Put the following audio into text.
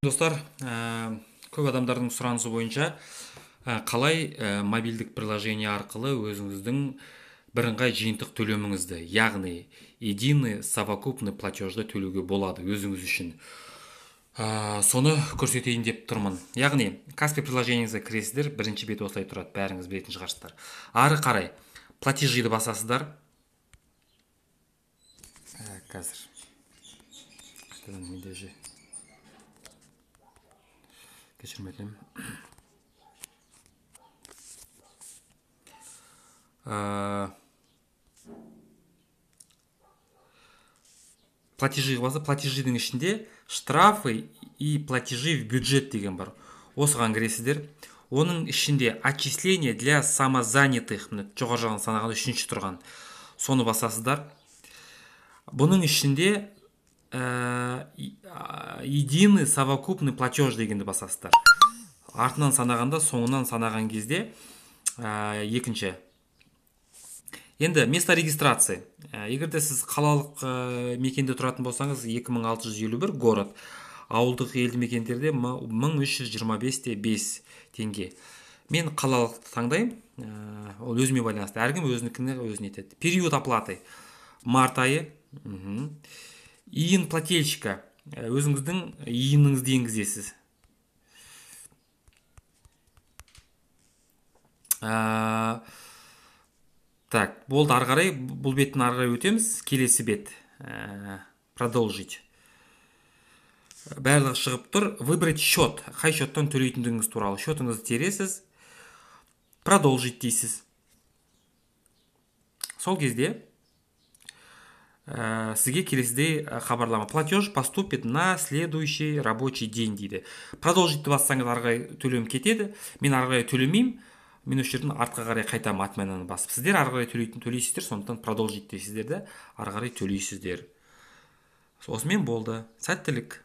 Достар, көп адамдардың сұранысы бойынша қалай мобильдік приложение арқылы өзіңіздің бірыңғай жиынтық төлеміңізді, яғни единый совокупный платежді төлеуге болады өзіңіз үшін. Соны көрсетейін деп тұрмын. Яғни Каспи приложениеңізге кіресіздер, бірінші бет осылай тұрады, бәріңіз білетін шығарсыздар. Ары қарай платежиді басасыздар. Қазір. Қайтадан менде же кешірім өтінемін. Платежи басып, платежидің ішінде штрафы и платежи в бюджет деген бар. Осыған кіресіздер. Оның ішінде отчисление для самозанятых, міне жоғары жағын санаған үшінші тұрған. Соны басасыздар. Бұның ішінде единый совокупный платеж дегенді басасыздар. Артынан санағанда, соңынан санаған кезде екінші. Енді место регистрации. Егер де сіз қалалық мекенде тұратын болсаңыз, 2651 город. Ауылдық елді мекендерде 1325,5 теңге. Мен қалалықты таңдаймын. Ол өзіме байланысты. Әркім өзінікіне өзіне етеді. Период оплаты. Март айы. ИИН плательщика. Өзіңіздің ИИН-іңізді енгізесіз. Так, болды, ары қарай, бұл беттен ары қарай өтеміз. Келесі бет. Продолжить. Барлығы шығып тұр. Выбрать счет. Қай счеттан төлейтіндігіңіз туралы. Счетыңызды тересіз. Продолжить дейсіз. Сол кезде сізге келесідей хабарлама. Платеж поступит на следующий рабочий день дейді. Продолжить бассаңыз ары қарай төлем кетеді. Мен ары қарай төлемеймін. Мен осы жерден артқа қарай қайтамын, отменаны басып. Сіздер ары қарай төлейсіздер, сондықтан продолжить дейсіздер де, ары қарай төлейсіздер. Осымен болды. Сәттілік.